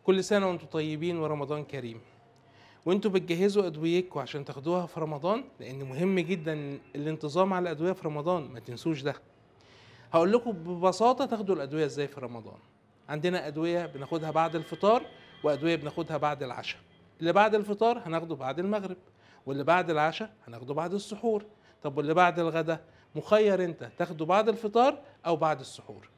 كل سنة وانتم طيبين ورمضان كريم. وانتم بتجهزوا أدويتكم عشان تاخدوها في رمضان، لأن مهم جدا الانتظام على الأدوية في رمضان، ما تنسوش ده. هقول لكم ببساطة تاخدوا الأدوية ازاي في رمضان. عندنا أدوية بناخدها بعد الفطار وأدوية بناخدها بعد العشاء. اللي بعد الفطار هناخده بعد المغرب، واللي بعد العشاء هناخده بعد السحور. طب واللي بعد الغداء مخير انت تاخده بعد الفطار او بعد السحور.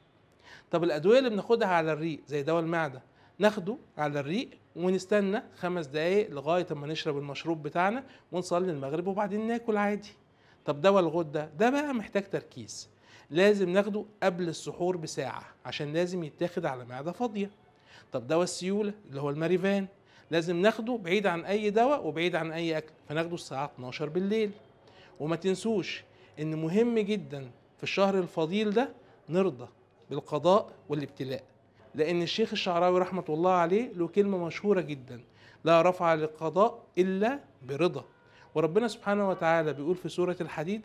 طب الادوية اللي بناخدها على الريق زي دواء المعدة ناخده على الريق ونستنى 5 دقايق لغاية اما نشرب المشروب بتاعنا ونصلي المغرب وبعدين ناكل عادي. طب دواء الغدة ده بقى محتاج تركيز، لازم ناخده قبل السحور بساعة عشان لازم يتاخد على معده فاضية. طب دواء السيولة اللي هو الماريفان لازم ناخده بعيد عن اي دواء وبعيد عن اي اكل، فناخده الساعة 12 بالليل. وما تنسوش ان مهم جدا في الشهر الفضيل ده نرضى بالقضاء والابتلاء، لان الشيخ الشعراوي رحمة الله عليه له كلمة مشهورة جدا: لا رفع للقضاء الا برضا. وربنا سبحانه وتعالى بيقول في سورة الحديد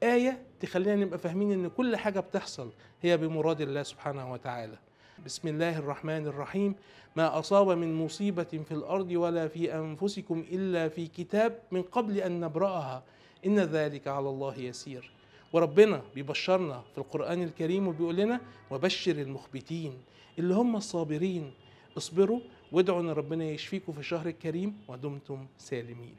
آية تخلينا نبقى فاهمين ان كل حاجة بتحصل هي بمراد الله سبحانه وتعالى. بسم الله الرحمن الرحيم: ما أصاب من مصيبة في الأرض ولا في أنفسكم إلا في كتاب من قبل أن نبرأها إن ذلك على الله يسير. وربنا بيبشرنا في القرآن الكريم وبيقول لنا: وبشر المخبتين اللي هم الصابرين. اصبروا وادعوا أن ربنا يشفيكم في الشهر الكريم ودمتم سالمين.